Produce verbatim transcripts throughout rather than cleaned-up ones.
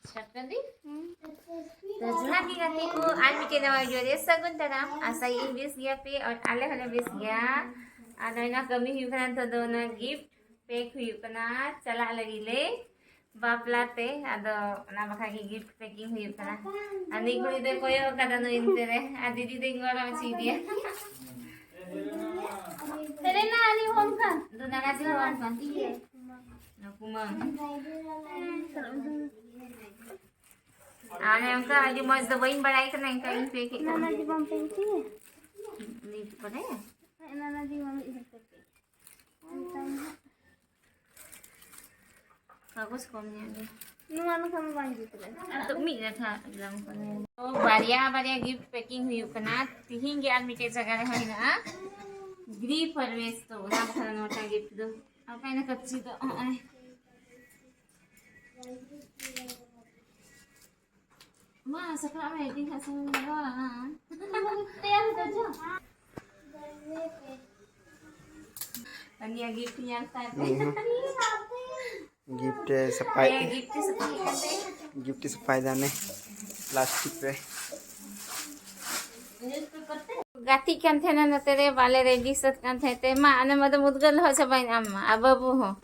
Start ᱠᱟᱜ ᱫᱤᱧ᱾ ᱛᱚ ᱡᱚᱦᱟᱨ ᱜᱮ ᱜᱟᱛᱮ ᱠᱚ, ᱟᱨ ᱢᱤᱫᱴᱮᱡ ᱱᱟᱣᱟ ᱵᱷᱤᱰᱤᱭᱳ ᱨᱮ ᱥᱟᱹᱜᱩᱱ ᱫᱟᱨᱟᱢ᱾ ᱟᱥᱟᱭᱟᱹᱧ ᱵᱮᱥ ᱜᱮᱭᱟ ᱯᱮ ᱟᱨ ᱟᱞᱮ ᱦᱚᱸᱞᱮ ᱵᱮᱥ ᱜᱮᱭᱟ᱾ ᱟᱨ ᱱᱚᱜᱼᱚᱭ ᱱᱚᱣᱟ ᱠᱟᱹᱢᱤ ᱦᱩᱭᱩᱜ ᱠᱟᱱᱟ ᱱᱤᱛᱚᱜ ᱫᱚ, ᱚᱱᱟ ᱜᱤᱯᱷᱴ ᱯᱮᱠ ᱦᱩᱭᱩᱜ ᱠᱟᱱᱟ, ᱪᱟᱞᱟᱜ ᱞᱟᱹᱜᱤᱫ ᱞᱮ ᱵᱟᱯᱞᱟ ᱛᱮ᱾ ᱟᱫᱚ ᱚᱱᱟ ᱵᱟᱠᱷᱨᱟ ᱜᱮ ᱜᱤᱯᱷᱴ ᱯᱮᱠᱤᱝ ᱦᱩᱭᱩᱜ ᱠᱟᱱᱟ᱾ ᱟᱨ ᱱᱩᱭ ᱠᱩᱲᱤ ᱫᱚᱭ ᱠᱚᱭᱚᱜ ᱠᱟᱫᱟ ᱱᱩᱭ ᱚᱱᱛᱮ ᱨᱮ, ᱟᱨ ᱫᱤᱫᱤ ᱫᱚᱧ ᱜᱚᱲᱚ ᱦᱚᱪᱚᱭᱮᱫᱮᱭᱟ᱾ ᱥᱮᱨᱮᱱᱟ, ᱟᱞᱤ ᱦᱚᱱ ᱠᱷᱟᱱ᱾ ᱫᱩ ᱱᱟᱜᱟ ᱫᱤ ᱦᱚᱱ ᱠᱷᱟᱱ᱾ ᱱᱩᱠᱩ ᱢᱟ᱾ ᱟᱨ ᱚᱱᱠᱟ ᱟᱹᱰᱤ ᱢᱚᱡᱽ ᱫᱚ ᱵᱟᱹᱧ ᱵᱟᱲᱟᱭ ᱠᱟᱱᱟ, ᱮᱱᱠᱷᱟᱱ ᱤᱧ ᱯᱮ ᱠᱮᱫ ᱠᱟᱱᱟ᱾ ᱱᱟᱱᱟ ᱡᱤ ᱵᱟᱢ ᱯᱮ ᱠᱮᱫ? ᱱᱤᱛ ᱠᱚᱨᱮ? ᱦᱮᱸ, ᱱᱟᱱᱟ ᱡᱤ ᱢᱟ ᱢᱤᱫ ᱦᱚᱲ ᱯᱮ ᱠᱮᱫ᱾ ᱠᱟᱜᱚᱡᱽ ᱠᱚᱢ ᱧᱚᱜ ᱜᱮ᱾ ᱱᱚᱣᱟ ᱱᱚᱝᱠᱟ ᱢᱟ ᱵᱟᱝ ᱡᱩᱛ ᱞᱮᱱ᱾ ᱟᱫᱚ ᱢᱤᱫ ᱠᱟᱛᱷᱟ ᱞᱟᱝ ᱠᱟᱱᱟ᱾ ᱛᱚ, ᱵᱟᱨᱭᱟ ᱵᱟᱨᱭᱟ ᱜᱤᱯᱷᱴ ᱯᱮᱠᱤᱝ ᱦᱩᱭᱩᱜ ᱠᱟᱱᱟ᱾ ᱛᱤᱦᱤᱧ ᱜᱮ ᱟᱨ ᱢᱤᱫᱴᱮᱡ ᱡᱟᱭᱜᱟ ᱨᱮ ᱦᱩᱭ ᱦᱮᱱᱟᱜᱼᱟ ᱜᱨᱤ ᱯᱷᱟᱨᱢᱮᱥ, ᱛᱚ ᱚᱱᱟ ᱵᱟᱠᱷᱨᱟ ᱱᱚᱣᱟᱴᱟᱜ ᱜᱤᱯᱷᱴ ᱫᱚ᱾ ᱟᱨ ᱚᱠᱟᱭᱱᱟ ᱠᱟᱹᱯᱪᱤ ᱫᱚ? ᱦᱚᱸᱜᱼᱚᱭ᱾ ᱢᱟ, ᱥᱟᱯᱲᱟᱜ ᱢᱮ, ᱛᱤᱱ ᱠᱷᱟᱡ ᱥᱚᱢᱚᱭ ᱞᱟᱜᱟᱣᱟ᱾ ᱛᱮᱭᱟᱨ ᱦᱚᱴᱚ ᱪᱚ᱾ ᱩᱱᱤᱭᱟᱜ ᱜᱤᱯᱷᱴ ᱧᱮᱞ ᱛᱟᱭ ᱯᱮ᱾ ᱦᱮᱸ᱾ ᱜᱤᱯᱷᱴ ᱮ ᱥᱟᱯᱷᱟᱭ᱾ ᱦᱮᱸ, ᱜᱤᱯᱷᱴ ᱮ ᱥᱟᱯᱷᱟᱭ ᱠᱟᱱ ᱛᱟᱭᱟ᱾ ᱜᱤᱯᱷᱴ ᱮ ᱥᱟᱯᱷᱟᱭ ᱫᱟ ᱚᱱᱮ ᱯᱞᱟᱥᱴᱤᱠ ᱨᱮ᱾ ᱜᱟᱛᱮᱜ ᱠᱟᱱ ᱛᱟᱦᱮᱱᱟ ᱱᱚᱛᱮ ᱨᱮ, ᱵᱟᱞᱮ ᱨᱮᱰᱤ ᱥᱟᱹᱛ ᱠᱟᱱ ᱛᱟᱦᱮᱸ ᱛᱮ, ᱢᱟ, ᱟᱞᱮ ᱢᱟ ᱫᱚᱢ ᱩᱫᱽᱜᱟᱹᱨ ᱞᱚᱦᱚᱫ ᱪᱟᱵᱟᱭᱮᱱ ᱟᱢ ᱢᱟ, ᱟᱨ ᱵᱟᱹᱵᱩ ᱦᱚᱸ᱾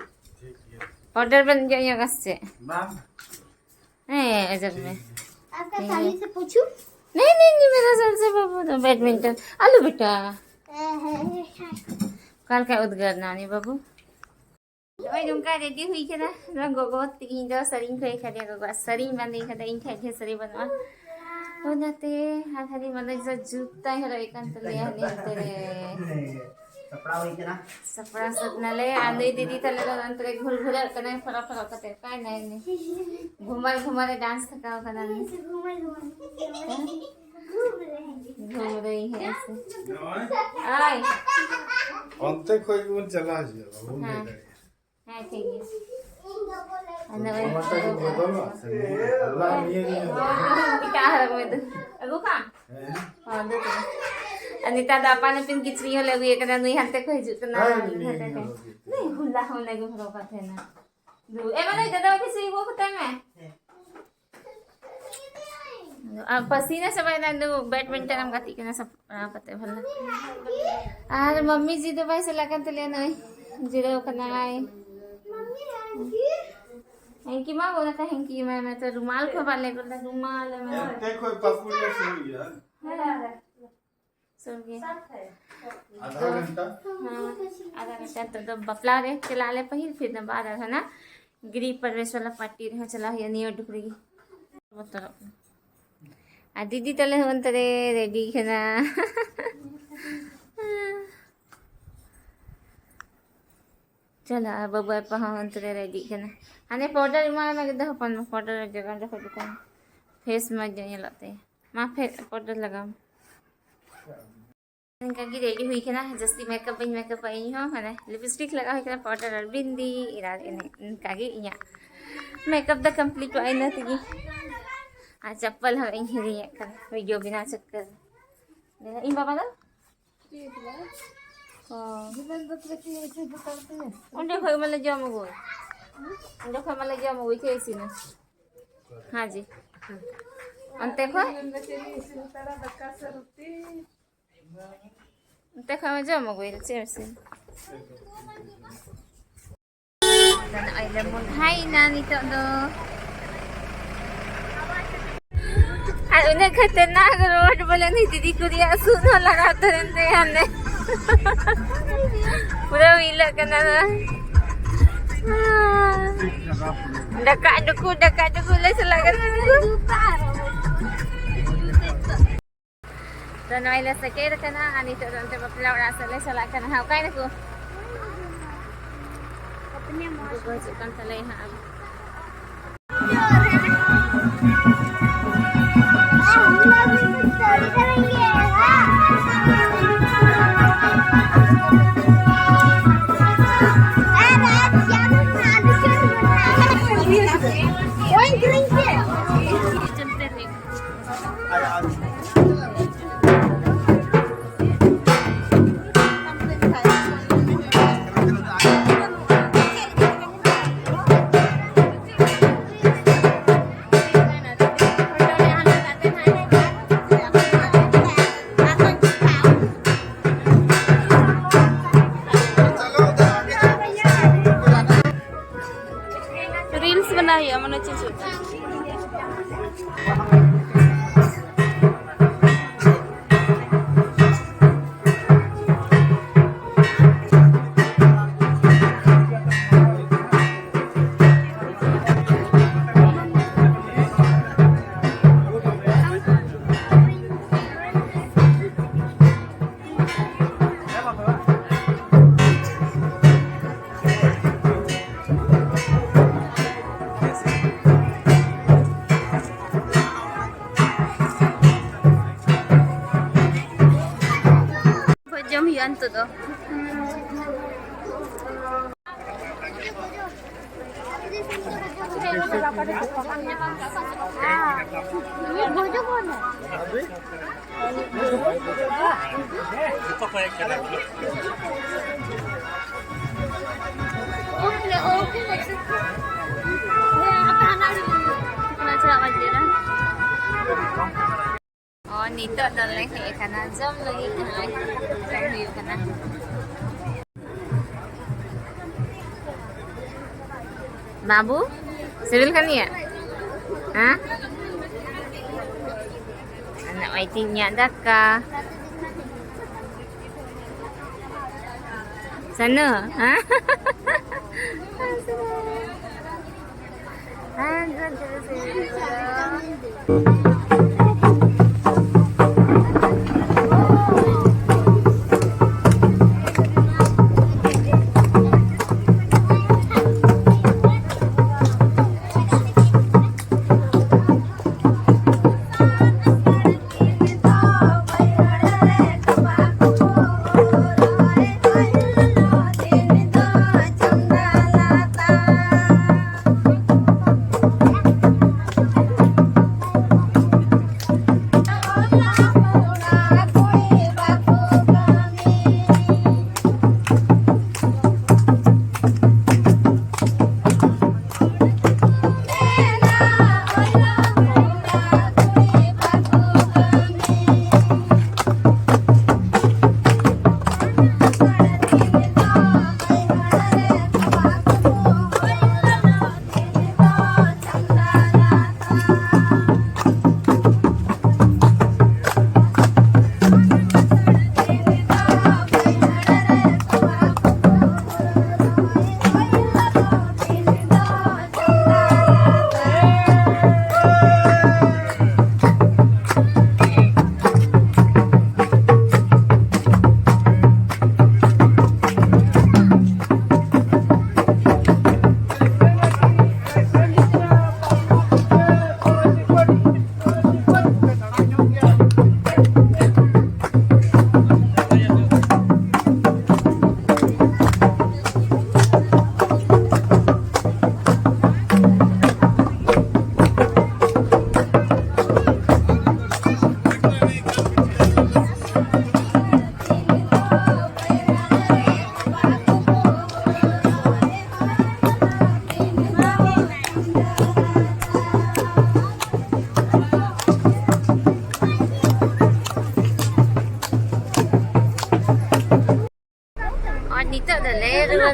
ᱴᱷᱤᱠ ᱜᱮᱭᱟ᱾ ᱚᱰᱟᱨ ᱵᱮᱱ ᱡᱚᱜ ᱧᱚᱜᱟ ᱥᱮ ᱪᱮᱫ? ᱵᱟᱝ᱾ ᱦᱮᱸ, ᱚᱡᱚᱜ ᱢᱮ᱾ आपका थाली से पूछूं? नहीं, नहीं, नहीं, मेरा सर से बाबू तो बैडमिंटन। आलू बेटा। हाँ, हाँ, हाँ। ᱚᱠᱟ ᱞᱮᱠᱟ ᱩᱫᱽᱜᱟᱹᱨ ᱱᱟ ᱩᱱᱤ ᱵᱟᱹᱵᱩ? ᱱᱚᱜᱼᱚᱭ ᱱᱚᱝᱠᱟ ᱨᱮᱰᱤ ᱦᱩᱭ ᱠᱟᱱᱟ᱾ ᱱᱚᱣᱟ ᱜᱚᱜᱚ ᱛᱤᱠᱤᱱ ᱫᱚ ᱥᱟᱹᱲᱤᱧ ᱠᱷᱚᱭ ᱠᱟᱫᱮᱭᱟ, ᱜᱚᱜᱚᱣᱟᱜ ᱥᱟᱹᱲᱤᱧ ᱵᱟᱸᱫᱮ ᱠᱟᱫᱟ, ᱤᱧ ᱴᱷᱮᱡ ᱰᱷᱮᱨ ᱥᱟᱹᱲᱤ ᱵᱟᱹᱱᱩᱜᱼᱟ᱾ ᱚᱱᱟᱛᱮ ᱟᱨ ᱠᱷᱟᱹᱞᱤ ᱢᱟᱱᱮ ᱡᱟ ᱡᱩᱛᱟᱭ ᱦᱚᱨᱚᱜ ᱮᱫ ᱠᱟᱱ ᱛᱟᱞᱮᱭᱟ ᱦᱟᱱᱮ ᱚᱱᱛᱮ ᱨᱮ᱾ ᱥᱟᱯᱲᱟᱣ ᱦᱩᱭ ᱠᱟᱱᱟ᱾ ᱥᱟᱯᱲᱟᱣ ᱥᱟᱹᱛ ᱱᱟᱞᱮ, ᱟᱨ ᱱᱩᱭ ᱫᱤᱫᱤ ᱛᱟᱞᱮ ᱫᱚ ᱚᱱᱛᱮ ᱨᱮ ᱜᱷᱩᱨ ᱜᱷᱩᱨᱟᱹᱜ ᱠᱟᱱᱟᱭ, ᱯᱷᱚᱨᱚ ᱯᱷᱚᱨᱚ ᱠᱟᱛᱮ᱾ ᱚᱠᱟᱭ ᱱᱟᱭ ᱩᱱᱤ? ᱜᱷᱩᱢᱟᱨ ᱜᱷᱩᱢᱟᱨ ᱮ ᱰᱟᱱᱥ ᱛᱷᱟᱠᱟᱣ ᱠᱟᱱᱟ ᱩᱱᱤ᱾ ᱜᱷᱩᱢ ᱨᱮ ᱦᱮᱸ ᱥᱮ᱾ ᱱᱚᱜᱼᱚᱭ᱾ ᱟᱭ᱾ ᱚᱱᱛᱮ ᱠᱷᱚᱡ ᱜᱮᱵᱚᱱ ᱪᱟᱞᱟᱣ ᱦᱤᱡᱩᱜᱼᱟ, ᱵᱟᱵᱚᱱ ᱞᱟᱹᱭ ᱦᱮᱸ᱾ ᱫᱟᱲᱮᱭᱟᱜᱼᱟ᱾ ᱦᱮᱸ, ᱴᱷᱤᱠ ᱜᱮᱭᱟ᱾ ᱟᱫᱚ ᱚᱱᱟ ᱴᱟᱜ ᱜᱮ ᱵᱚᱫᱚᱞᱚᱜᱼᱟ ᱥᱮ? ᱦᱚᱞᱟ ᱱᱤᱭᱟᱹ ᱜᱮ ᱧᱮᱞᱚᱜᱼᱟ᱾ ᱮᱴᱟᱜ ᱦᱚᱨᱚᱜ ᱢᱮ ᱫᱩ᱾ ᱟᱹᱜᱩ ᱠᱟᱜ? ᱦᱮᱸ᱾ ᱦᱚᱸ, ᱫᱩ ᱛᱚᱵᱮ᱾ ᱟᱨ ᱱᱮᱛᱟᱨ ᱫᱚ ᱟᱯᱟᱱ ᱟᱹᱯᱤᱱ ᱠᱤᱪᱨᱤᱡ ᱦᱚᱸᱞᱮ ᱟᱹᱜᱩᱭᱮᱫ ᱠᱟᱱᱟ, ᱱᱩᱭ ᱦᱟᱱᱛᱮ ᱠᱷᱚᱱ ᱦᱤᱡᱩᱜ ᱠᱟᱱᱟ, ᱦᱮᱸ, ᱱᱩᱭ ᱱᱤᱭᱟᱹ ᱦᱟᱱᱛᱮ ᱜᱮ ᱠᱷᱚᱱ᱾ ᱦᱚᱨᱚᱜ ᱜᱮ᱾ ᱱᱩᱭ ᱦᱚᱞᱟ ᱦᱚᱸ ᱚᱱᱟ ᱜᱮ ᱦᱚᱨᱚᱜ ᱠᱟᱜ ᱛᱟᱦᱮᱱᱟ᱾ ᱫᱩ, ᱮ, ᱢᱟᱱᱮ ᱫᱟᱫᱟ ᱠᱤᱪᱨᱤᱡ ᱟᱹᱜᱩ ᱠᱟᱛᱟᱭ ᱢᱮ᱾ ᱦᱮᱸ᱾ ᱟᱨ ᱯᱟᱹᱥᱤᱱᱟ ᱪᱟᱵᱟᱭᱮᱱᱟ, ᱤᱧ ᱫᱚ badminton ᱮᱢ ᱜᱟᱛᱮᱜ ᱠᱟᱱᱟ ᱥᱟᱯᱲᱟᱣ ᱠᱟᱛᱮ ᱵᱷᱟᱞᱟ᱾ ᱟᱨ ᱢᱟᱢᱢᱤ ᱡᱤ ᱫᱚ ᱵᱟᱭ ᱪᱟᱞᱟᱜ ᱠᱟᱱ ᱛᱟᱞᱮᱭᱟ, ᱱᱚᱜᱼᱚᱭ ᱡᱤᱨᱟᱹᱣ ᱠᱟᱱᱟᱭ᱾ ᱦᱮᱸᱠᱤ ᱢᱟ ᱵᱚᱞᱮ ᱛᱟ ᱦᱮᱸᱠᱤ ᱢᱟ ᱢᱮ ᱛᱚ ᱨᱩᱢᱟᱞ ᱠᱚ ᱵᱟᱞᱮ ᱜᱚᱞᱟ ᱨᱩᱢᱟᱞ ᱢᱮ᱾ ᱮᱱᱛᱮ ᱠᱷᱚᱡ ᱯᱟᱹᱠᱩᱲ ᱞᱮ ᱥᱩᱨ ᱜᱮᱭᱟ᱾ ᱦᱮᱸ᱾ ᱥᱩᱨ ᱜᱮ᱾ ᱟᱫᱷᱟ ᱜᱷᱚᱱᱴᱟ᱾ ᱦᱮᱸ, ᱟᱫᱷᱟ ᱜᱷᱚᱱᱴᱟ ᱱᱤᱛᱚᱜ ᱫᱚ ᱵᱟᱯᱞᱟ ᱨᱮ ᱪᱟᱞᱟᱜ ᱟᱞᱮ ᱯᱟᱹᱦᱤᱞ, ᱯᱷᱤᱨ ᱫᱚ ᱵᱟᱫ ᱟᱨᱦᱚᱸ ᱱᱟ ᱜᱤᱨᱤ ᱯᱨᱚᱵᱮᱥ ᱵᱟᱞᱟ ᱯᱟᱨᱴᱤ ᱨᱮᱦᱚᱸ ᱪᱟᱞᱟᱜ ᱦᱩᱭᱩᱜᱼᱟ ᱱᱤᱭᱟᱹ ᱰᱩᱵᱨᱤ ᱜᱮ᱾ ᱵᱚᱛᱚᱨᱚᱜ ᱠᱟᱱᱟ᱾ ᱟᱨ ᱫᱤᱫᱤ ᱛᱟᱞᱮ ᱦᱚᱸ ᱚᱱᱛᱮ ᱨᱮ ᱨᱮᱰᱤ ᱠᱟᱱᱟ᱾ ᱪᱟᱞᱟᱜᱼᱟ, ᱵᱟᱹᱵᱩ ᱟᱨ ᱯᱟ ᱦᱚᱸ ᱚᱱᱛᱮ ᱨᱮ ᱨᱮᱰᱤᱜ ᱠᱟᱱᱟ᱾ ᱦᱟᱱᱮ ᱯᱟᱣᱰᱟᱨ ᱮᱢᱟᱭ ᱢᱮ ᱜᱤᱫᱽᱨᱟᱹ ᱦᱚᱯᱚᱱ, ᱯᱟᱣᱰᱟᱨ ᱡᱚᱜᱟᱲ ᱫᱚ ᱠᱷᱩᱵ ᱠᱚᱢ, ᱯᱷᱮᱥ ᱢᱚᱡᱽ ᱧᱚᱜ ᱧᱮᱞᱚᱜ ᱛᱟᱭᱟ᱾ ᱢᱟ ᱯᱷᱮ-, ᱯᱟᱣᱰᱟᱨ ᱞᱟᱜᱟᱣ ᱢᱮ᱾ ᱱᱤᱝᱠᱟ ᱜᱮ ᱨᱮᱰᱤ ᱦᱩᱭ ᱠᱟᱱᱟ, ᱡᱟᱹᱥᱛᱤ ᱢᱮᱠᱟᱯ ᱵᱟᱹᱧ ᱢᱮᱠᱟᱯᱟ ᱤᱧ ᱦᱚᱸ, ᱢᱟᱱᱮ ᱞᱤᱯᱥᱴᱤᱠ ᱞᱟᱜᱟᱣ ᱦᱩᱭ ᱠᱟᱱᱟ, ᱯᱟᱣᱰᱟᱨ ᱟᱨ ᱵᱤᱱᱫᱤ, ᱤᱱᱟᱹ ᱤᱱᱟᱹ ᱤᱱᱠᱟ ᱜᱮ ᱤᱧᱟᱹᱜ ᱢᱮᱠᱟᱯ ᱫᱚ ᱠᱚᱢᱯᱞᱤᱴᱚᱜᱼᱟ ᱤᱱᱟᱹ ᱛᱮᱜᱮ᱾ ᱟᱨ ᱪᱟᱯᱯᱟᱞ ᱦᱚᱸ ᱤᱧ ᱦᱤᱲᱤᱧᱮᱫ ᱠᱟᱱᱟ ᱵᱷᱤᱰᱤᱭᱳ ᱵᱮᱱᱟᱣ ᱪᱚᱠᱠᱚᱨ ᱨᱮ᱾ ᱤᱧ ᱵᱟᱵᱟ ᱫᱚ? ᱚ᱾ ᱚᱸᱰᱮ ᱠᱷᱚᱡ ᱢᱟᱞᱮ ᱡᱚᱢ ᱟᱹᱜᱩᱭ᱾ ᱚᱸᱰᱮ ᱠᱷᱚᱡ ᱢᱟᱞᱮ ᱡᱚᱢ ᱟᱹᱜᱩᱭ, ᱪᱮᱫ ᱤᱥᱤᱱᱟ? ᱦᱮᱸ ᱡᱤ᱾ ᱚᱱᱛᱮ ᱠᱷᱚᱡ? ᱚᱱᱛᱮ ᱠᱷᱚᱡ ᱢᱟ ᱡᱚᱢ ᱟᱹᱜᱩᱭ, ᱪᱮᱫ ᱮᱢ ᱤᱥᱤᱱ? ᱱᱚᱜᱼᱚᱭ ᱞᱮ ᱢᱚᱸᱰᱷᱟᱭᱮᱱᱟ ᱱᱤᱛᱚᱜ ᱫᱚ᱾ ᱟᱨ ᱩᱱᱟᱹᱜ ᱠᱷᱟᱛᱟᱨᱱᱟᱠ ᱨᱳᱰ ᱵᱚᱞᱮ ᱩᱱᱤ ᱫᱤᱫᱤ ᱠᱩᱲᱤᱭᱟᱜ ᱥᱩᱫ ᱦᱚᱸ ᱞᱟᱲᱟ ᱩᱛᱟᱹᱨᱮᱱ ᱛᱟᱭᱟ ᱦᱟᱱᱮ᱾ ᱯᱩᱨᱟᱹ ᱦᱤᱞᱟᱹᱜ ᱠᱟᱱᱟ᱾ ᱰᱟᱠᱟ ᱰᱩᱠᱩ, ᱰᱟᱠᱟ ᱰᱩᱠᱩ ᱞᱮ ᱪᱟᱞᱟᱜ ᱠᱟᱱᱟ᱾ ᱛᱚ ᱱᱚᱜᱼᱚᱭ ᱞᱮ ᱥᱮᱴᱮᱨ ᱟᱠᱟᱱᱟ ᱟᱨ ᱱᱤᱛᱚᱜ ᱫᱚ ᱚᱱᱛᱮ ᱵᱟᱯᱞᱟ ᱚᱲᱟᱜ ᱥᱮᱫ ᱞᱮ ᱪᱟᱞᱟᱜ ᱠᱟᱱᱟ ᱦᱟᱸᱜ᱾ ᱚᱠᱟᱭ ᱱᱟᱠᱚ? ᱩᱱᱠᱩ ᱠᱚ ᱦᱤᱡᱩᱜ ᱠᱟᱱ ᱛᱟᱞᱮᱭᱟ ᱦᱟᱸᱜ ᱟᱨ᱾ ᱵᱷᱚᱡᱽ ᱡᱚᱢ ᱦᱩᱭᱩᱜᱼᱟ ᱱᱤᱛᱚᱜ ᱫᱚ᱾ ᱚ, ᱱᱤᱛᱚᱜ ᱫᱚᱞᱮ ᱦᱮᱡ ᱟᱠᱟᱱᱟ ᱡᱚᱢ ᱞᱟᱹᱜᱤᱫ᱾ ᱱᱚᱜᱼᱚᱭ ᱡᱚᱢ ᱦᱩᱭᱩᱜ ᱠᱟᱱᱟ᱾ ᱵᱟᱹᱵᱩ, ᱥᱤᱵᱤᱞ ᱠᱟᱱ ᱜᱮᱭᱟ? ᱦᱮᱸ? ᱱᱚᱜᱼᱚᱭ ᱛᱤᱧ ᱤᱧᱟᱹᱜ ᱫᱟᱠᱟ᱾ ᱥᱟᱱᱩ, ᱦᱮᱸ?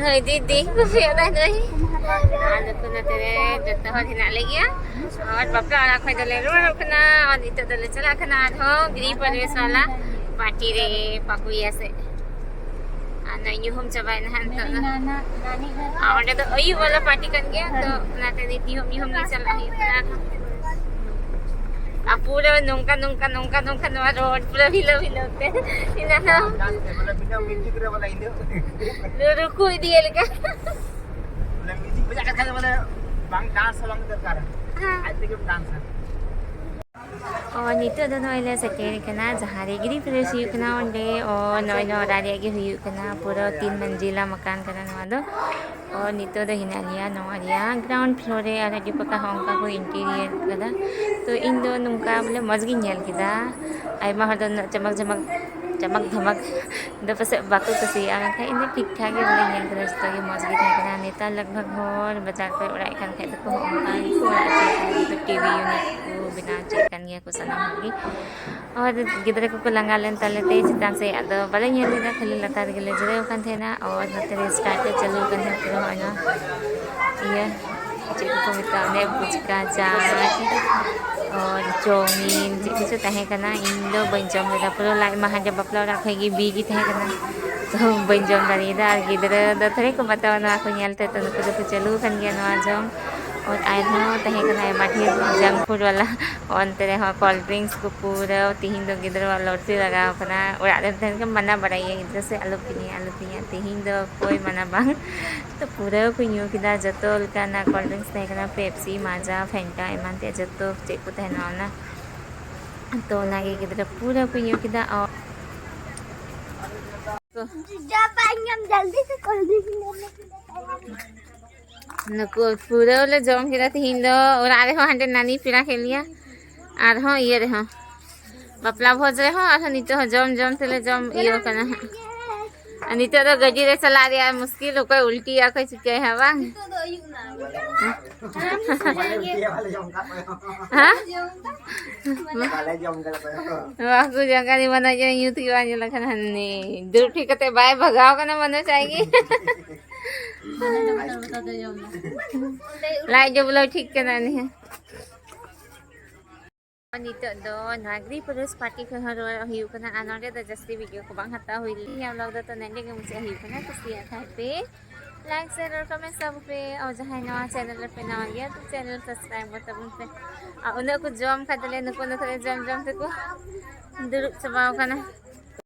ᱱᱩᱭ ᱫᱤᱫᱤ ᱠᱩᱥᱤᱭᱟᱜ ᱫᱚᱭ ᱱᱩᱭ᱾ ᱟᱨ ᱱᱩᱠᱩ ᱱᱚᱛᱮ ᱨᱮ ᱡᱚᱛᱚ ᱦᱚᱲ ᱦᱮᱱᱟᱜ ᱞᱮᱜᱮᱭᱟ᱾ ᱟᱨ ᱵᱟᱯᱞᱟ ᱚᱲᱟᱜ ᱠᱷᱚᱱ ᱫᱚᱞᱮ ᱨᱩᱣᱟᱹᱲᱚᱜ ᱠᱟᱱᱟ᱾ ᱟᱨ ᱱᱤᱛᱚᱜ ᱫᱚᱞᱮ ᱪᱟᱞᱟᱜ ᱠᱟᱱᱟ ᱟᱨᱦᱚᱸ ᱜᱨᱤᱦᱚ ᱯᱨᱚᱵᱮᱥ ᱵᱟᱞᱟ ᱯᱟᱨᱴᱤ ᱨᱮ ᱯᱟᱠᱩᱭᱟ ᱥᱮ᱾ ᱟᱨ ᱱᱚᱜᱼᱚᱭ ᱧᱩᱦᱩᱢ ᱪᱟᱵᱟᱭᱮᱱᱟ ᱦᱟᱸᱜ ᱱᱤᱛᱚᱜ ᱫᱚ᱾ ᱟᱨ ᱚᱸᱰᱮ ᱫᱚ ᱟᱹᱭᱩᱵ ᱵᱟᱞᱟ ᱯᱟᱨᱴᱤ ᱠᱟᱱ ᱜᱮᱭᱟ, ᱛᱚ ᱚᱱᱟᱛᱮ ᱱᱤᱛ ᱧᱩᱦᱩᱢ ᱧᱩᱦᱩᱢ ᱜᱮ ᱪᱟᱞᱟᱜ ᱦᱩᱭᱩᱜ ᱠᱟᱱᱟ ᱟᱨᱦᱚᱸ᱾ ᱟᱨ ᱯᱩᱨᱟᱹ ᱱᱚᱝᱠᱟ, ᱱᱚᱝᱠᱟ, ᱱᱚᱝᱠᱟ, ᱱᱚᱝᱠᱟ ᱱᱚᱣᱟ ᱨᱳᱰ ᱯᱩᱨᱟᱹ ᱦᱤᱞᱟᱹᱣ ᱦᱤᱞᱟᱹᱣ ᱛᱮ᱾ ᱤᱱᱟᱹ ᱫᱚ ᱰᱟᱱᱥ ᱛᱮ, ᱵᱚᱞᱮ ᱵᱤᱱᱟᱹ ᱢᱤᱣᱡᱤᱠ ᱨᱮ ᱵᱚᱞᱮ ᱤᱱᱟᱹ᱾ ᱨᱩᱠᱩ ᱤᱫᱤᱭᱮ ᱞᱮᱠᱟ᱾ ᱵᱚᱞᱮ ᱢᱤᱣᱡᱤᱠ ᱵᱟᱡᱟᱜ ᱠᱟᱱ ᱠᱷᱟᱱ ᱫᱚ ᱵᱚᱞᱮ ᱵᱟᱝ ᱰᱟᱱᱥ ᱦᱚᱸ ᱵᱟᱝ ᱫᱚᱨᱠᱟᱨᱟ᱾ ᱦᱮᱸ᱾ ᱟᱡ ᱛᱮᱜᱮᱢ ᱰᱟᱱᱥᱟ᱾ ᱚ, ᱱᱤᱛᱚᱜ ᱫᱚ ᱱᱚᱜᱼᱚᱭ ᱞᱮ ᱥᱮᱴᱮᱨ ᱠᱟᱱᱟ ᱡᱟᱦᱟᱸ ᱨᱮ ᱜᱨᱤᱦᱚ ᱯᱨᱚᱵᱮᱥ ᱦᱩᱭᱩᱜ ᱠᱟᱱᱟ ᱚᱸᱰᱮ᱾ ᱚ, ᱱᱚᱜᱼᱚᱭ ᱱᱚᱣᱟ ᱚᱲᱟᱜ ᱨᱮᱭᱟᱜ ᱜᱮ ᱦᱩᱭᱩᱜ ᱠᱟᱱᱟ, ᱯᱩᱨᱟᱹ ᱛᱤᱱ ᱢᱟᱱᱡᱤᱞᱟ ᱢᱟᱠᱟᱱ ᱠᱟᱱᱟ ᱱᱚᱣᱟ ᱫᱚ᱾ ᱚ, ᱱᱤᱛᱚᱜ ᱫᱚ ᱦᱮᱱᱟᱜ ᱞᱮᱭᱟ ᱱᱚᱣᱟ ᱨᱮᱭᱟᱜ ᱜᱨᱟᱣᱩᱱᱰ ᱯᱷᱞᱳᱨ ᱨᱮ, ᱟᱨ ᱟᱹᱰᱤ ᱯᱟᱠᱟ ᱦᱚᱸ ᱚᱱᱠᱟ ᱠᱚ ᱤᱱᱴᱤᱨᱤᱭᱟᱨ ᱠᱟᱫᱟ᱾ ᱛᱚ ᱤᱧ ᱫᱚ ᱱᱚᱝᱠᱟ ᱵᱚᱞᱮ ᱢᱚᱡᱽ ᱜᱤᱧ ᱧᱮᱞ ᱠᱮᱫᱟ᱾ ᱟᱭᱢᱟ ᱦᱚᱲ ᱫᱚ ᱩᱱᱟᱹᱜ ᱪᱟᱢᱟᱠ ᱡᱷᱟᱢᱟᱠ, ᱪᱟᱢᱟᱠ ᱫᱷᱟᱢᱟᱠ ᱫᱚ ᱯᱟᱥᱮᱡ ᱵᱟᱠᱚ ᱠᱩᱥᱤᱭᱟᱜᱼᱟ, ᱢᱮᱱᱠᱷᱟᱱ ᱤᱧ ᱫᱚ ᱴᱷᱤᱠ ᱴᱷᱟᱠ ᱜᱮ ᱵᱚᱞᱮ ᱧᱮᱞ ᱠᱮᱫᱟ, ᱡᱚᱛᱚ ᱜᱮ ᱢᱚᱡᱽ ᱜᱮ ᱛᱟᱦᱮᱸ ᱠᱟᱱᱟ᱾ ᱱᱮᱛᱟᱨ ᱞᱟᱜᱽ ᱵᱷᱟᱜᱽ ᱦᱚᱲ ᱵᱟᱡᱟᱨ ᱠᱚᱨᱮ ᱚᱲᱟᱜ ᱮᱫ ᱠᱟᱱ ᱠᱷᱟᱡ ᱫᱚᱠᱚ ᱦᱚᱸᱜᱼᱚ ᱱᱚᱝᱠᱟ ᱜᱮᱠᱚ ᱚᱲᱟᱜ ᱦᱚᱪᱚᱭᱮᱫ ᱠᱟᱱᱟ, ᱡᱚᱛᱚ ᱴᱤ ᱵᱷᱤ ᱭᱩᱱᱤᱴ ᱠᱚ ᱵᱮᱱᱟᱣ ᱦᱚᱪᱚᱭᱮᱫ ᱠᱟᱱ ᱜᱮᱭᱟ ᱠᱚ ᱥᱟᱱᱟᱢ ᱦᱚᱲ ᱜᱮ᱾ ᱟᱨ ᱜᱤᱫᱽᱨᱟᱹ ᱠᱚᱠᱚ ᱞᱟᱸᱜᱟ ᱞᱮᱱ ᱛᱟᱞᱮ ᱛᱮ ᱪᱮᱛᱟᱱ ᱥᱮᱫ ᱟᱫᱚ ᱵᱟᱞᱮ ᱧᱮᱞ ᱞᱮᱫᱟ, ᱠᱷᱟᱹᱞᱤ ᱞᱟᱛᱟᱨ ᱨᱮᱜᱮ ᱞᱮ ᱡᱤᱨᱟᱹᱣ ᱠᱟᱱ ᱛᱟᱦᱮᱱᱟ᱾ ᱟᱨ ᱱᱚᱛᱮ ᱨᱮ ᱥᱴᱟᱨᱴ ᱨᱮ ᱪᱟᱹᱞᱩ ᱠᱟᱱ ᱛᱟᱦᱮᱱᱟ ᱯᱩᱨᱟᱹ ᱦᱚᱸᱜᱼᱚᱭ ᱱᱚᱣᱟ ᱤᱭᱟᱹ, ᱪᱮᱫ ᱠᱚᱠᱚ ᱢᱮᱛᱟᱜᱼᱟ, ᱚᱱᱮ ᱯᱷᱩᱪᱠᱟ ᱪᱟᱴ ᱟᱨ ᱪᱟᱣᱢᱤᱱ ᱪᱮᱫ ᱠᱚᱪᱚ ᱛᱟᱦᱮᱸ ᱠᱟᱱᱟ᱾ ᱤᱧ ᱫᱚ ᱵᱟᱹᱧ ᱡᱚᱢ ᱞᱮᱫᱟ, ᱯᱩᱨᱟᱹ ᱞᱟᱡ ᱢᱟ ᱦᱟᱸᱰᱮ ᱵᱟᱯᱞᱟ ᱚᱲᱟᱜ ᱠᱷᱚᱡ ᱜᱮ ᱵᱤ ᱜᱮ ᱛᱟᱦᱮᱸ ᱠᱟᱱᱟ, ᱛᱚ ᱵᱟᱹᱧ ᱡᱚᱢ ᱫᱟᱲᱮᱭᱟᱫᱟ᱾ ᱟᱨ ᱜᱤᱫᱽᱨᱟᱹ ᱫᱚ ᱛᱷᱚᱲᱮ ᱠᱚ ᱵᱟᱛᱟᱣᱟ ᱱᱚᱣᱟ ᱠᱚ ᱧᱮᱞ ᱛᱮ, ᱛᱚ ᱱᱩᱠᱩ ᱫᱚᱠᱚ ᱪᱟᱹᱞᱩ ᱟᱠᱟᱱ ᱜᱮᱭᱟ ᱱᱚᱣᱟ ᱡᱚᱢ᱾ ᱟᱨ ᱟᱨᱦᱚᱸ ᱛᱟᱦᱮᱸ ᱠᱟᱱᱟ ᱟᱭᱢᱟ ᱰᱷᱮᱨ ᱡᱟᱝ ᱯᱷᱩᱰ ᱵᱟᱞᱟ, ᱚᱱᱛᱮ ᱨᱮᱦᱚᱸ ᱠᱳᱞᱰ ᱰᱨᱤᱝᱠᱥ ᱠᱚ ᱯᱩᱨᱟᱹ ᱛᱤᱦᱤᱧ ᱫᱚ ᱜᱤᱫᱽᱨᱟᱹᱣᱟᱜ ᱞᱚᱴᱨᱤ ᱞᱟᱜᱟᱣ ᱠᱟᱱᱟ᱾ ᱚᱲᱟᱜ ᱨᱮᱢ ᱛᱟᱦᱮᱱ ᱠᱷᱟᱱ ᱢᱟᱱᱟ ᱵᱟᱲᱟᱭ ᱜᱮᱭᱟ ᱜᱤᱫᱽᱨᱟᱹ ᱥᱮ, "ᱟᱞᱚᱯᱮ ᱧᱩᱭᱟ, ᱟᱞᱚᱯᱮ ᱧᱩᱭᱟ", ᱛᱤᱦᱤᱧ ᱫᱚ ᱚᱠᱚᱭ ᱢᱟᱱᱟ ᱵᱟᱝ᱾ ᱛᱚ ᱯᱩᱨᱟᱹ ᱠᱚ ᱧᱩ ᱠᱮᱫᱟ, ᱡᱚᱛᱚ ᱞᱮᱠᱟᱱᱟᱜ ᱠᱳᱞᱰ ᱰᱨᱤᱝᱠᱥ ᱛᱟᱦᱮᱸ ᱠᱟᱱᱟ, ᱯᱮᱯᱥᱤ, ᱢᱟᱡᱟ, ᱯᱷᱮᱱᱴᱟ, ᱮᱢᱟᱱ ᱛᱮᱭᱟᱜ ᱡᱚᱛᱚ ᱪᱮᱫ ᱠᱚ ᱛᱟᱦᱮᱱᱟ ᱚᱱᱟ᱾ ᱛᱚ ᱚᱱᱟᱜᱮ ᱜᱤᱫᱽᱨᱟᱹ ᱯᱩᱨᱟᱹ ᱠᱚ ᱧᱩ ᱠᱮᱫᱟ᱾ ᱚ, ᱡᱟ ᱵᱟᱝ ᱧᱟᱢ ᱡᱚᱞᱫᱤ ᱥᱮ ᱠᱳᱞᱰ ᱰᱨᱤᱝᱠᱥ ᱧᱟᱢ ᱞᱮ᱾ ᱱᱩᱠᱩ ᱯᱩᱨᱟᱹ ᱞᱮ ᱡᱚᱢ ᱠᱮᱫᱟ ᱛᱤᱦᱤᱧ ᱫᱚ᱾ ᱚᱲᱟᱜ ᱨᱮᱦᱚᱸ ᱦᱟᱸᱰᱮ ᱱᱟᱱᱤ ᱯᱮᱲᱟ ᱠᱮᱫ ᱞᱮᱭᱟ, ᱟᱨᱦᱚᱸ ᱤᱭᱟᱹ ᱨᱮᱦᱚᱸ, ᱵᱟᱯᱞᱟ ᱵᱷᱚᱡᱽ ᱨᱮᱦᱚᱸ, ᱟᱨᱦᱚᱸ ᱱᱤᱛᱚᱜ ᱦᱚᱸ ᱡᱚᱢ ᱡᱚᱢ ᱛᱮᱞᱮ ᱡᱚᱢ ᱤᱭᱟᱹ ᱠᱟᱱᱟ ᱦᱟᱸᱜ᱾ ᱟᱨ ᱱᱤᱛᱚᱜ ᱫᱚ ᱜᱟᱹᱰᱤ ᱨᱮ ᱪᱟᱞᱟᱜ ᱨᱮᱭᱟᱜ ᱢᱩᱥᱠᱤᱞ, ᱚᱠᱚᱭ ᱩᱞᱴᱤᱭᱟ, ᱚᱠᱚᱭ ᱪᱤᱠᱟᱹᱭᱟ ᱦᱟᱸᱜ, ᱵᱟᱝ? ᱱᱤᱛᱚᱜ ᱫᱚ ᱟᱹᱭᱩᱵ ᱱᱟ᱾ ᱵᱟᱞᱮ ᱩᱞᱴᱤᱭᱟ, ᱵᱟᱞᱮ ᱡᱚᱢ ᱠᱟᱜ ᱠᱚᱣᱟ᱾ ᱦᱮᱸ? ᱡᱚᱢ ᱠᱟᱜ ᱵᱟᱞᱮ ᱡᱚᱢ ᱠᱟᱫᱟ ᱚᱠᱚᱭ ᱦᱚᱸ᱾ ᱵᱟᱠᱚ ᱡᱚᱢ ᱠᱟᱫᱟ, ᱢᱟᱱᱚᱡ ᱧᱩ ᱛᱮᱜᱮ ᱵᱟᱝ ᱧᱮᱞ ᱟᱠᱟᱱᱟ᱾ ᱦᱟᱱᱮ ᱫᱩᱲᱩᱵ ᱴᱷᱤᱠ ᱠᱟᱛᱮ ᱵᱟᱭ ᱵᱷᱟᱜᱟᱣ ᱠᱟᱱᱟ, ᱢᱟᱱᱚᱡ ᱟᱡ ᱜᱮ᱾ ᱵᱟᱞᱮ ᱡᱚᱢ ᱠᱟᱫᱟ, ᱵᱟᱞᱮ ᱡᱚᱢ ᱠᱟᱫᱟ᱾ ᱞᱟᱡ ᱡᱚ ᱵᱚᱞᱚ ᱴᱷᱤᱠ ᱠᱟᱱᱟ ᱩᱱᱤ ᱦᱚᱸ᱾ ᱱᱤᱛᱚᱜ ᱫᱚ ᱱᱟᱜᱽᱨᱤ ᱯᱩᱞᱤᱥ ᱯᱟᱨᱴᱤ ᱠᱷᱚᱱ ᱦᱚᱸ ᱨᱩᱣᱟᱹᱲᱚᱜ ᱦᱩᱭᱩᱜ ᱠᱟᱱᱟ, ᱟᱨ ᱱᱚᱸᱰᱮ ᱫᱚ ᱡᱟᱹᱥᱛᱤ ᱵᱷᱤᱰᱤᱭᱳ ᱠᱚ ᱵᱟᱝ ᱦᱟᱛᱟᱣ ᱦᱩᱭ ᱞᱮᱱᱟ᱾ ᱱᱤᱭᱟᱹ ᱵᱞᱚᱜ ᱫᱚ ᱛᱚ ᱱᱚᱸᱰᱮ ᱜᱮ ᱢᱩᱪᱟᱹᱫ ᱦᱩᱭᱩᱜ ᱠᱟᱱᱟ᱾ ᱠᱩᱥᱤᱭᱟᱜ ᱠᱷᱟᱡ ᱯᱮ ᱞᱟᱭᱤᱠ, ᱥᱮᱭᱟᱨ ᱟᱨ ᱠᱚᱢᱮᱱᱴ ᱛᱟᱵᱚᱱ ᱯᱮ, ᱟᱨ ᱡᱟᱦᱟᱸᱭ ᱱᱚᱣᱟ ᱪᱮᱱᱮᱞ ᱨᱮᱯᱮ ᱱᱟᱣᱟ ᱜᱮᱭᱟ ᱛᱚ ᱪᱮᱱᱮᱞ ᱥᱟᱵᱥᱠᱨᱟᱭᱤᱵ ᱠᱟᱛᱟ ᱵᱚᱱ ᱯᱮ᱾ ᱟᱨ ᱩᱱᱟᱹᱜ ᱠᱚ ᱡᱚᱢ ᱠᱷᱟᱡ ᱫᱚᱞᱮ ᱱᱩᱠᱩ ᱱᱩᱠᱩ ᱞᱮ ᱡᱚᱢ ᱡᱚᱢ ᱛᱮᱠᱚ ᱫᱩᱲᱩᱵ ᱪᱟᱵᱟᱣ ᱠᱟᱱᱟ᱾